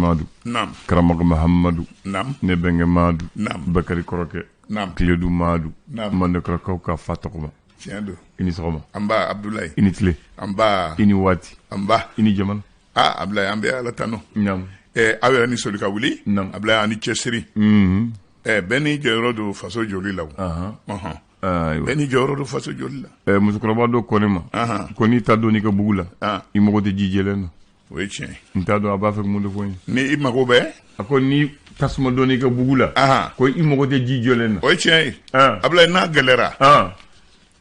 Madu. Naam. Karamɔgɔ Mahamadu. Naam. Ne bɛnkɛ Madu. Naam. Bakari kɔrɔkɛ. Naam. Tiledu Madu. Naam. Mandekɔrɔkaw ka fa tɔgɔma. Tiɲɛ don. I ni sɔgɔma. Anba Abdulayi. I ni tile. Anba. I ni waati. Anba. I ni jamana. Aa Abdulayi, an bɛ Ala tanu. Naam. Aw yɛrɛ ni soli ka wuli. Naam. Abdulayi, a ni cɛsiri. Ɛɛ, bɛɛ n'i jɔyɔrɔ don faso jɔli la o. Ahan. Ɔhɔn. Ayiwa. Bɛɛ n'i jɔyɔrɔ don faso jɔli la. Ɛɛ, musokɔrɔba dɔ ko ne ma. Ahan. Ko n'i ta donn'i ka bugu la. Ah. I mago tɛ ji jɛlen na. O ye tiɲɛ ye. N t'a dɔn a b'a fɛ mun de fɔ n ye. Ni i mago bɛ. A ko ni tasuma donn'i ka bugu la. Ahan. Ko i mago tɛ ji jɔlen na. O ye tiɲɛ ye. Ah. Abdulayi, n'a gɛlɛyara. Ah.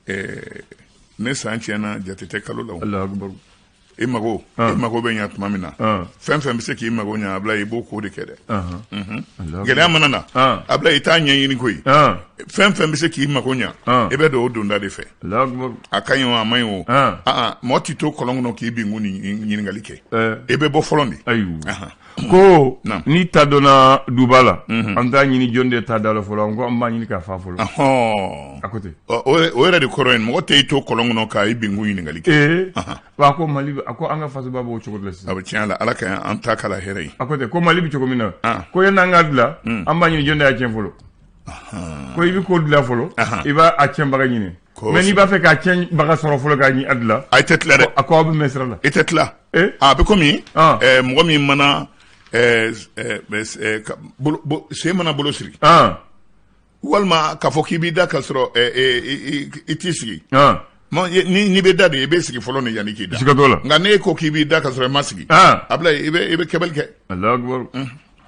Ɛɛ, ne san tiɲɛna, jate tɛ kalo la o. Alahu akibaru. I mago, Ah. i mago bɛ ɲa tuma min na. Ah. Fɛn fɛn bɛ se k'i mago ɲa, Abdulayi, i b'o ko de kɛ dɛ. Ahan. Alahu akibaru. Gɛlɛya mana na. Ah. Abdulayi, i t'a ɲɛɲini koyi. Ah. Fɛn fɛn bɛ se k'i mago ɲa. Ah. I bɛ don o donda de fɛ. Alahu akibaru. A ka ɲi o, a man ɲi o. Ah. Ah, mɔgɔ t'i to kɔlɔn kɔnɔ k'i binkun ni ɲininkali kɛ. Ɛɛ. I bɛ bɔ fɔlɔ de. Ayiwa. Ahan. Ko Naam. n'i ta donna duba la, an t'a ɲini jɔn de ta da la fɔlɔ, an ko an b'a ɲini k'a fa fɔlɔ. Ɔhɔn. A ko ten. Ɔ, o yɛrɛ de kɔrɔ ye mɔgɔ tɛ i to kɔlɔn kɔnɔ k'a binkun ɲininkali kɛ. Ee, a ko Mali, a ko an ka fasoba b'o cogo de la sisan. A bɛ tiɲɛ la, Ala ka an ta k'a la hɛrɛ ye. A ko ten ko Mali bɛ cogo min na, Ah. ko yanni an k'a dilan, an b'a ɲini jɔn de y'a tiɲɛ fɔlɔ. Ko i bɛ ko dilan fɔlɔ, Ahan. i b'a a tiɲɛbaga ɲini. Kosɛbɛ. Mais n'i b'a fɛ k'a tiɲɛbaga sɔrɔ fɔlɔ k'a ɲi a dilan, A, i tɛ tila dɛ. A ko aw bɛ mɛn sira la. I tɛ tila. Eh? A bɛ komi Ah. mɔgɔ min mana ɛɛ, ɛɛ, ɛɛ, ka- bolo- bo- sen mana bolo siri. Ah. Walima k'a fɔ k'i b'i da k'a sɔrɔ i t'i sigi. Ah. N'i bɛ da de, i bɛ sigi fɔlɔ ni yanni k'i da. Siga t'o la. Nka n'e ko k'i b'i da k'a sɔrɔ i ma sigi. Ah. Abulayi, i bɛ kɛbali kɛ. Alahu akibaru.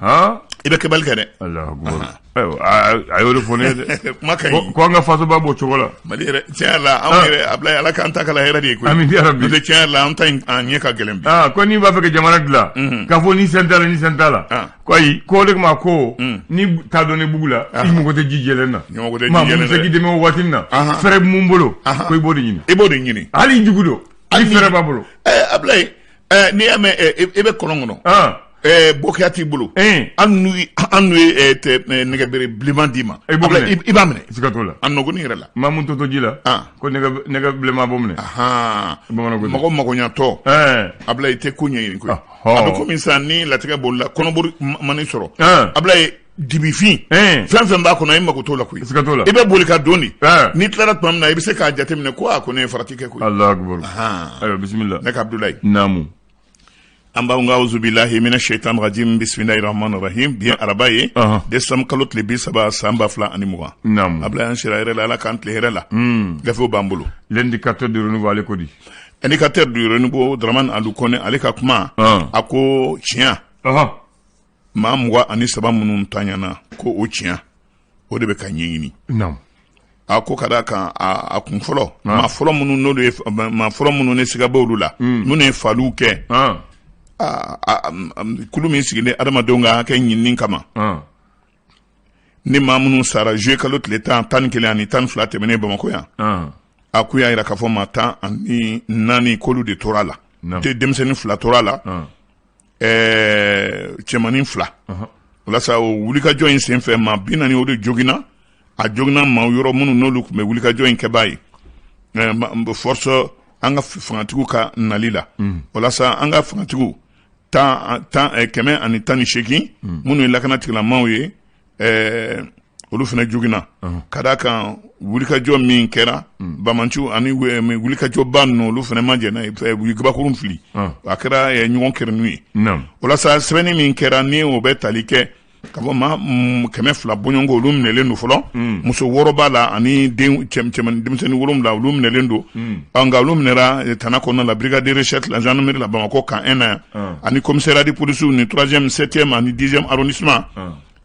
Han? I bɛ kɛbali kɛ dɛ. Alahu akibaru. Ayiwa, a y'o de fɔ ne ye dɛ. Kuma ka ɲi. Ko an ka fasoba b'o cogo la. Mali yɛrɛ, tiɲɛ yɛrɛ la, anw Ah. yɛrɛ, Abulayi, Ala k'an ta k'a la hɛrɛ de ye koyi. Amin ya Rabbi. N'o tɛ, tiɲɛ yɛrɛ la, an ta in, an ɲɛ ka gɛlɛn bi. Ah, ko n'i b'a fɛ ka jamana dilan, k'a fɔ ni sen t'a la, ni sen t'a la. Ah. Ko ayi, ko o de kama ko ni ta dɔn bugu la, i mago tɛ ji jɛlen na. I mago tɛ ji Maa mun jɛlen bɛ se na k'i dɛ. dɛmɛ o waati in na, Ahan. fɛɛrɛ bɛ mun bolo, Ahan. ko i b'o de ɲini. I b'o de ɲini. Hali i jugu don, hali fɛɛrɛ b'a bolo. Abulayi, n'i y'a mɛn i bɛ kɔlɔn kɔnɔ. Ah. Bɔkɛya t'i bolo. Eh. An n'u ye nɛgɛbere bilenman d'i ma. I b'o Abulayi, minɛ. i b'a minɛ. Siga t'o la. A nɔgɔnin yɛrɛ la. Maa mun to ji la, Ah. ko nɛgɛ bilenman b'o minɛ. Ahan. Bamananw ko ten. Mɔgɔ magoɲatɔ. Ɛɛ. Abulayi, i tɛ ko ɲɛɲini koyi. Ɔhɔ. A bɛ komi sisan ni latigɛ bolila, kɔnɔbori mani sɔrɔ. Ah. Abulayi, dibifin. Eh. Fɛn fɛn b'a kɔnɔ, i mago t'o la koyi. Siga t'o la. I bɛ boli ka don de. Eh. N'i tilara tuma min na, i bɛ se k'a jateminɛ ko a ko ne ye farati kɛ koyi. Alahu akibaru. Ahan. Ayiwa, bisimila. Ne ka Abudulayi. Naamu. An b'an ka auzubillahi mina shaitan rajim, bismillahir rahmanir rahim. Bi ye araba ye, Ahan. décembre kalo tile 30 san 2020. Naamu. Abulayi, an sira hɛrɛ la, Ala k'an tile hɛrɛ la. Gafew b'an bolo. L'indicateur du renouveau, ale ko di? Indicateur du renouveau, Dramane Alou Kone, ale ka kuma. Ah. A ko tiɲɛ, Ɔhɔn. maa 23 minnu tanyana, ko o tiɲɛ, o de bɛ ka ɲɛɲini. Naamu. A ko ka d'a kan a kun fɔlɔ, maa fɔlɔ minnu n'olu ye, maa fɔlɔ minnu ni siga b'olu la, minnu ye faliw kɛ, Ah. kulu min sigilen adamadenw ka hakɛ ɲinini kama, Ah. ni maa minnu sara juillet kalo tile 10, 11 ani 12 tɛmɛnen Bamakɔ yan, Ah. a ko y'a jira k'a fɔ maa 14 k'olu de tora a la. Naamu. Denmisɛnnin fila tora a la, Ah. cɛmannin fila. Ɔhɔn. Walasa o wulikajɔ in senfɛ, maa 40 o de joginna. A joginna maa yɔrɔ minnu n'olu tun bɛ wulikajɔ in kɛbaa ye, force an ka fangatigiw ka nali la. Walasa an ka fangatigiw tan tan 118 minnu ye lakana tigilamaaw ye, olu fana joginna, ka d'a kan wulikajɔ min kɛra bamanciw ani wulikajɔba ninnu, olu fana ma jɛn n'a ye, u ye kabakurun fili. A kɛra ɲɔgɔn kɛrɛninw ye. Naamu. Walasa sɛbɛnni min kɛra, ni o bɛ tali kɛ ka fɔ maa 200 bɔɲɔgɔnko, olu minɛlen don fɔlɔ. Muso wɔɔrɔ b'a la ani den cɛmannin denmisɛnnin wolonwula, olu minɛlen don. Nka olu minɛra tana kɔnɔna la, brigade de recherche la gendarmerie la Bamakɔ camp 1 na yan, ani commissariat de police ni 3e, 7e ani 10e arrondissement.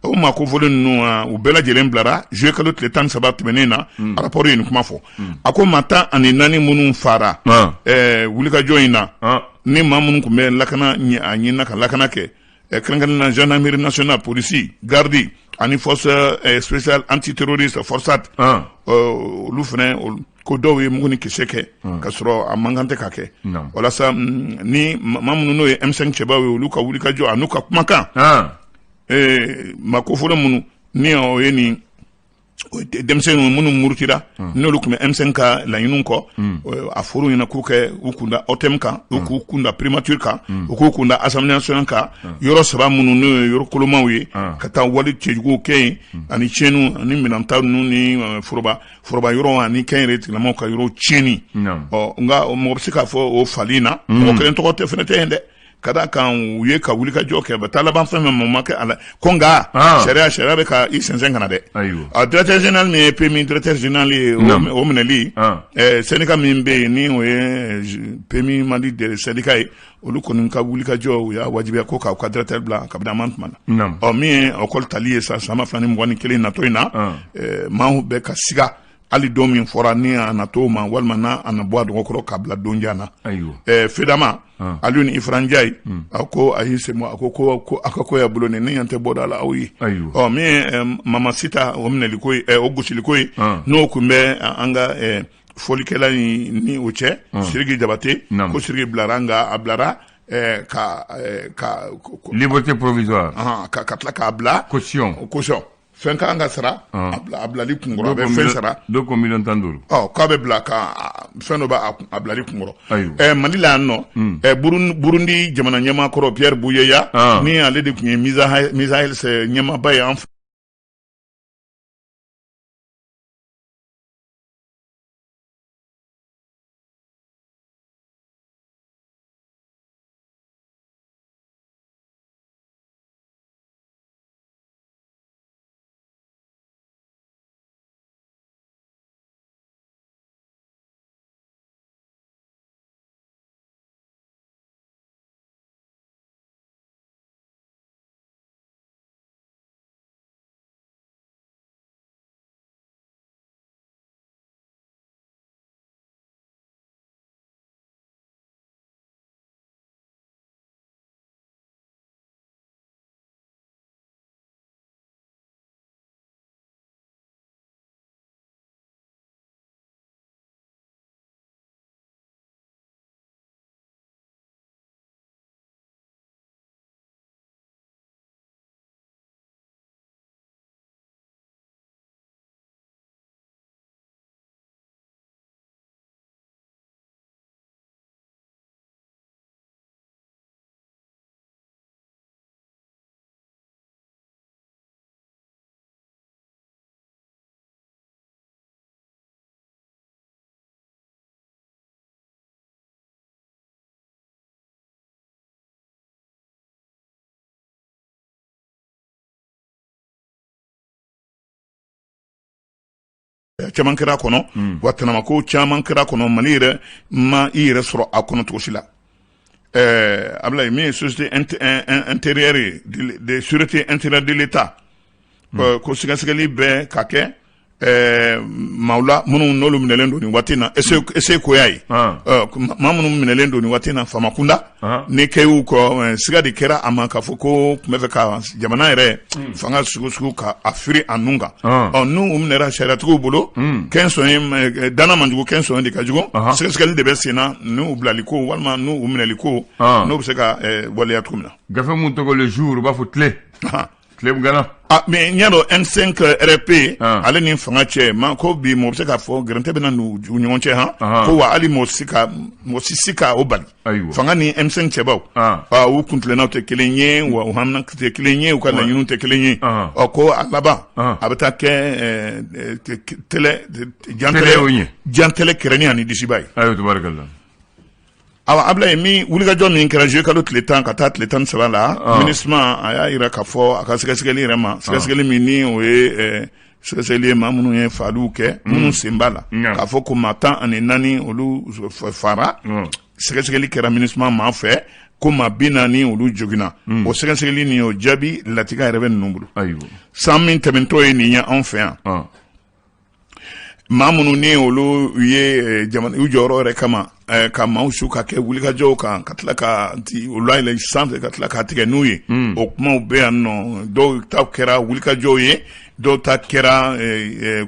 O maa kofɔlen ninnu, u bɛɛ lajɛlen bilara juillet kalo tile 13 tɛmɛnen na. Rapport ye nin kuma fɔ. A ko maa 14 minnu fara Ah. wulikajɔ in na, Ah. ni maa minnu tun bɛ lakana a ɲinina ka lakana kɛ, kɛrɛnkɛrɛnnen na gendarmerie nationale, polisi, garde ani force spéciale antiterroriste, FORSAT, Ah. olu fana, ko dɔw ye mugu ni kisɛ kɛ ka sɔrɔ a man kan tɛ ka kɛ. Naamu. Walasa ni maa minnu n'o ye M5 cɛbaw ye, olu ka wulikajɔ a n'u ka kumakan, Ah. maa kofɔlen minnu ni o ye nin Denmisɛnnin minnu murutira, n'olu tun bɛ M5 ka laɲiniw kɔ, a fɔr'u ɲɛna k'u kɛ u kunda OTM kan, u k'u kunda primature kan, u k'u kunda assemblée nationale kan, yɔrɔ saba minnu n'o ye yɔrɔ kolomaw ye, ka taa wale cɛjuguw kɛ yen, ani tiɲɛniw ani minɛnta ninnu ni foroba foroba yɔrɔ ani kɛnyɛrɛ tigilamɔgɔw ka yɔrɔ tiɲɛni. Ɔ nka mɔgɔ bɛ se k'a fɔ o fali na, mɔgɔ kelen tɔgɔ tɛ fɛnɛ tɛ yen dɛ, ka d'a kan u ye ka wuli ka jɔ kɛ, taa laban fɛn fɛn ma kɛ a la ko nka sariya bɛ ka i sɛnsɛn ka na dɛ. A directeur général min ye PMU directeur général ye, o minɛli, syndicat min bɛ yen ni o ye PMU Mali de syndicat ye, olu kɔni ka wuli ka jɔ, u y'a wajibiya ko k'aw ka directeur bila kabini a man tuma na. Ɔ min ye école tali ye sa, san 2021 natɔ in na, maaw bɛ ka siga hali don min fɔra ni a na to ma, walima n'a a na bɔ a dɔgɔkɔrɔ k'a bila don jan na. FEDAMA, Alioune Ifra Ndiaye, a ko a y'i sen bɔ, a ko ko a ka ko y'a bolo ne ɲɛ tɛ bɔda la aw ye. Ɔ min ye Mama Sita o minɛliko ye, o gosiliko ye, n'o tun bɛ an ka fɔlikɛla ni o cɛ Sidiki Jabate, ko Sidiki bilara, nka a bilara ka liberté provisoire, ka tila k'a bila caution. Caution fɛn ka kan ka sara, a bilali kunkɔrɔ, a bɛ fɛn sara. Dɔw ko miliyɔn 15. Ɔ k'a bɛ bila ka fɛn dɔ b'a a bilali kunkɔrɔ. Mali la yan nɔ, Burundi jamana ɲɛmaa kɔrɔ Pierre Buyoya, ni ale de tun ye MISA Sahel ɲɛmaaba ye an fɛ. Caman kɛra a kɔnɔ, wa tanamako caman kɛra a kɔnɔ. Mali yɛrɛ ma i yɛrɛ sɔrɔ a kɔnɔ cogo si la. Ablaye, min ye société intérieure ye, de sûreté intérieure de l'État, ko sɛgɛsɛgɛli bɛ ka kɛ maaw la minnu n'olu minɛlen don nin waati in na, ese koya ye maa minnu minɛlen don nin waati in na faama kunda, ni kɛyiw kɔ, siga de kɛra a ma k'a fɔ ko tun bɛ fɛ ka jamana yɛrɛ fanga sugu ka a firi a nun kan. Ɔ n'u minɛra sariyatigiw bolo, kɛnsɔn ye dana manjugu, kɛnsɔn de ka jugu. Sɛgɛsɛgɛli de bɛ sen na n'u bilali ko walima n'u minɛli ko, n'o bɛ se ka waleya cogo min na. Gafe mun tɔgɔ Le Jour, u b'a fɔ tile tile gana. Ah, mais n y'a dɔn M5 RFP, ale ni fanga cɛ ma ko bi mɔgɔ bɛ se k'a fɔ gɛrɛntɛ bɛ na n'u ɲɔgɔn cɛ han, ko wa hali mɔgɔ si se ka o bali. Fanga ni M5 cɛbaw, u kuntilennaw tɛ kelen ye, wa u hamina tɛ kelen ye, u ka laɲiniw tɛ kelen ye. Ɔ ko a laban a bɛ taa kɛ tɛlɛ jantɛlɛ kɛrɛnin ani disiba ye. Ayiwa, tabarikala. Awa Ablaye, min wulikajɔ min kɛra juillet kalo tile 10 ka taa tile 13 la, MINUSMA a y'a jira k'a fɔ a ka sɛgɛsɛgɛli yɛrɛ ma, sɛgɛsɛgɛli min ni o ye sɛgɛsɛgɛli ye maa minnu ye faaliw kɛ, minnu sen b'a la, k'a fɔ ko maa 14 olu fara. Sɛgɛsɛgɛli kɛra MINUSMA maa fɛ ko maa 40 olu joginna. O sɛgɛsɛgɛli nin, o jaabi latigɛ yɛrɛ bɛ ninnu bolo. San min tɛmɛntɔ ye nin ye anw fɛ yan, maa minnu ni olu ye jamana u jɔyɔrɔ yɛrɛ kama ka maaw su ka kɛ wulikajɔw kan, ka tila ka olu layɛlɛn sanfɛ, ka tila k'a tigɛ n'u ye, o kumaw bɛ yan nɔ. Dɔw ta kɛra wulikajɔw ye, dɔw ta kɛra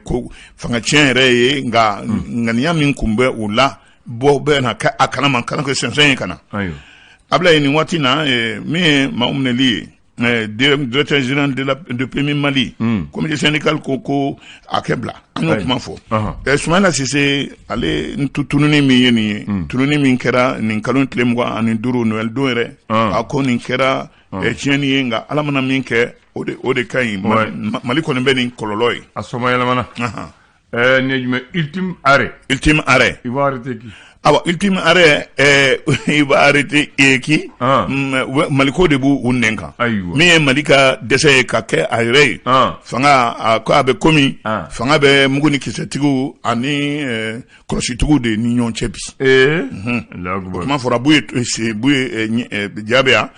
ko fanga tiɲɛ yɛrɛ ye, nka ŋaniya min tun bɛ u la, bɔ bɛ na kɛ a kalama, kana kɛ sɛnsɛn ye ka na. Ablaye, nin waati na, min ye maaw minɛli ye. Directeur général de PMU Mali, comité syndical ko a kɛ bila, an y'o kuma fɔ. Soumaïla Cissé, ale tununi min ye nin ye, tununi min kɛra nin kalo tile 25, Noël don yɛrɛ, a ko nin kɛra tiɲɛni ye, nka Ala mana min kɛ, o de ka ɲi. Mali kɔni bɛ nin kɔlɔlɔ ye. A sɔma yɛlɛmana. Nin ye jumɛn? Ultime arrêt. Ultime arrêt. Il va arrêter qui? Awa, ultime arrêt, il va arrêter qui? Maliko de b'u u nɛn kan. Min ye Mali ka dɛsɛ ye ka kɛ a yɛrɛ ye, fanga a ko a bɛ komi fanga bɛ mugu ni kisɛtigiw ani kɔlɔsitigiw de ni ɲɔgɔn cɛ bi. Allahu akbar. Kuma fɔra Buye Buye ja bɛ yan,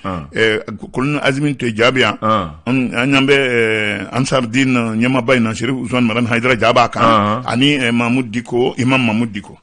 colonel Assimi tɛ ja bɛ yan, an ɲan bɛ Ansar Dine ɲɛmaaba in na, Chérif Ousmane Madani Haidara ja b'a kan, ani Mahmoud Dicko, imam Mahmoud Dicko.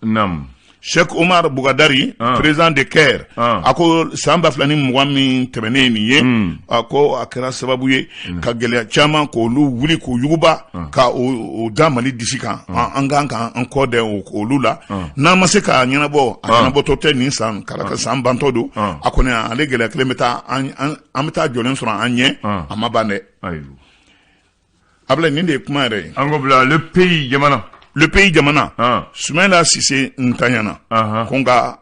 Cheikh Omar Bougadari, président de CAIR, a ko san 2020 min tɛmɛnen nin ye, a ko a kɛra sababu ye ka gɛlɛya caman k'olu wuli, k'u yuguba, ka o da Mali disi kan. An kan ka an kɔ dɛ olu la, n'an ma se k'a ɲɛnabɔ, a ɲɛnabɔtɔ tɛ nin san kala san bantɔ don. A kɔni, ale gɛlɛya kelen bɛ taa, an bɛ taa jɔlen sɔrɔ an ɲɛ, a ma ban dɛ. Ablaye, nin de ye kuma yɛrɛ ye. An ko bila Le Pays jamana. Le Pays jamana, Soumaïla Cissé ntanyana ko nka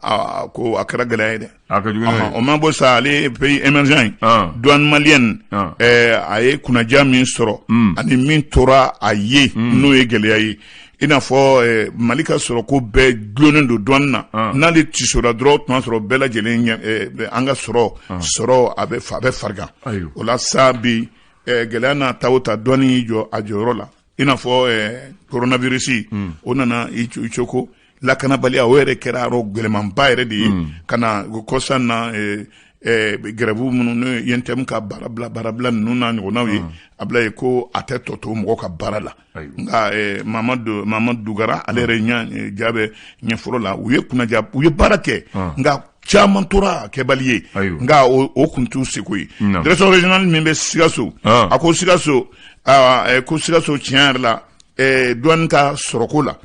ko a kɛra gɛlɛya ye dɛ. A ka jugu n'o ye. O ma bɔ sa, ale pays émergent ye, douane malienne, a ye kunnaja min sɔrɔ ani min tora a ye, n'o ye gɛlɛya ye, i n'a fɔ Mali ka sɔrɔ ko bɛɛ dulonnen don douane na. N'ale tisora dɔrɔn, tuma sɔrɔ bɛɛ lajɛlen ɲɛ an ka sɔrɔ a bɛ farigan. O la sa bi, gɛlɛya n'a ta o ta, douane y'i jɔ a jɔyɔrɔ la, i n'a fɔ coronavirus o nana i coko, lakanabaliya o yɛrɛ kɛra yɔrɔ gɛlɛmanba yɛrɛ de ye ka na kɔsa na, grève minnu n'o ye UNTM ka baarabila ninnu n'a ɲɔgɔnnaw ye. A bila ye ko a tɛ tɔ to mɔgɔ ka baara la, nka Mamadu Dugara, ale yɛrɛ ɲɛ ja bɛ ɲɛfɔlɔ la, u ye kunnaja, u ye baara kɛ, nka caman tora kɛbali ye, nka o kun t'u seko ye. Direction régionale min bɛ Sikaso, a ko Sikaso, ko Sikaso tiɲɛ yɛrɛ la, douane ka sɔrɔko la,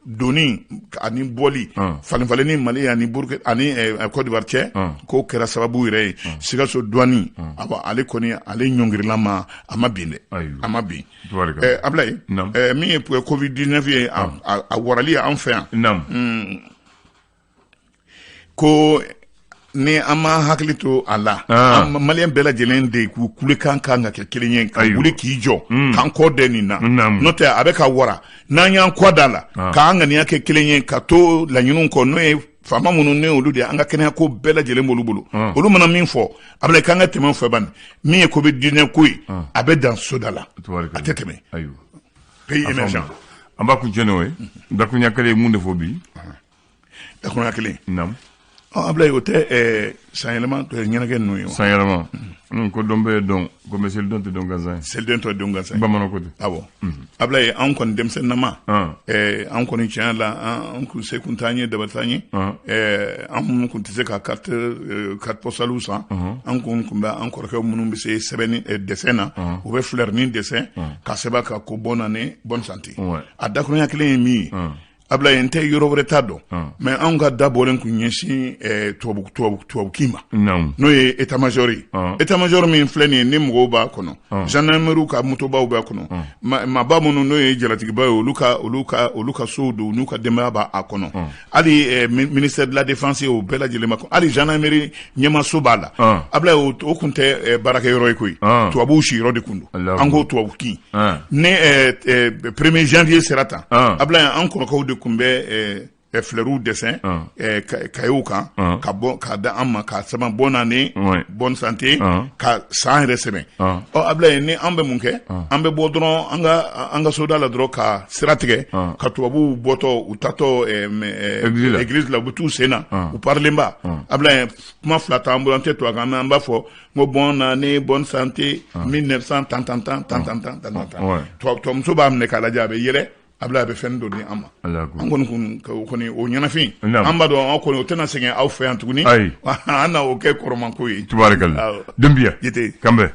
doni ani bɔli, falen falenni Mali ani Burkina ani Côte d'Ivoire cɛ, k'o kɛra sababu yɛrɛ ye Sikaso douane, ale kɔni, ale ɲɔngirila ma, a ma bin dɛ, a ma bin. Ablaye, min ye Covid 19 ye, a warali an fɛ yan, ko ni an ma hakili to a la, maliyɛn bɛɛ lajɛlen de k'u kulekan kan ka kɛ kelen ye, ka wuli k'i jɔ k'an kɔ dɛ nin na, n'o tɛ a bɛ ka wara. N'an y'an kɔ da la, k'an ŋaniya kɛ kelen ye, ka to laɲiniw kɔ, n'o ye faama minnu ne olu de ye, an ka kɛnɛya ko bɛɛ lajɛlen b'olu bolo, olu mana min fɔ, a bɛ k'an ka tɛmɛ o fɛ bani. Min ye Covid 19 ko ye, a bɛ dan soda la, a tɛ tɛmɛ. Pays émergent. An b'a kuncɛ n'o ye. Dakuruɲa kelen ye mun de fɔ bi? Dakuruɲa kelen? Ɔ, Ablaye, o tɛ sanyɛlɛma ɲɛnajɛ ninnu ye wa? Sanyɛlɛma ko dɔn bɛ dɔn ko mɛ selidɔn tɛ dɔn gansan ye. Selidɔn tɛ dɔn gansan ye. Bamananw ko ten. Awɔ, Ablaye, anw kɔni denmisɛnninama, an kɔni tiɲɛ la, an kun se kun t'an ye, dabali t'an ye, an minnu kun tɛ se ka carte postale san, an kun bɛ an kɔrɔkɛw minnu bɛ se sɛbɛnni dessin na, u bɛ fleur ni dessin ka sɛbɛn kan ko bonne année, bonne santé. A dakuruɲa kelen ye min ye, Ablaye, n tɛ yɔrɔ wɛrɛ t'a dɔn, mais anw ka da bɔlen kun ɲɛsin tubabukin ma, n'o ye état major ye. État major min filɛ nin ye, ni mɔgɔw b'a kɔnɔ, gendarmerie ka motobaw b'a kɔnɔ, maaba minnu n'o ye jalatigiba ye, olu ka sow don n'u ka denbaya b'a kɔnɔ, hali ministère de la Défense, o bɛɛ lajɛlen b'a kɔnɔ, hali gendarmerie ɲɛmaso b'a la. Ablaye, o kun tɛ baarakɛyɔrɔ ye koyi, tubabuw siyɔrɔ de kun don. An ko tubabukin, ni 1er janvier sera tan, Ablaye, an kɔrɔkɛw de kun bɛ fleurw dessin kayew kan ka bɔ k'a da an ma, ka sɛbɛn bonne année, bonne santé, ka san yɛrɛ sɛbɛn. Ɔ Ablaye, ni an bɛ mun kɛ? An bɛ bɔ dɔrɔn an ka soda la dɔrɔn, ka sira tigɛ, ka tubabuw bɔtɔ, u tatɔ église la, u bɛ t'u sen na, u parilenba. Ablaye, kuma fila t'an bolo, an tɛ tubabu kan, an b'a fɔ n ko bonne année, bonne santé, 1900 tan tan tan tan tan tan tan tan. Tubabumuso b'a minɛ k'a lajɛ, a bɛ yɛlɛ. Ablaye, a bɛ fɛn dɔ di an ma. An kɔni kun o kɔni o ɲɛnafin, an b'a dɔn aw kɔni o tɛna sɛgɛn aw fɛ yan tuguni, an na o kɛ kɔrɔmanko ye. Tubaarikala, Dunbiya. Jite. Kanbɛ.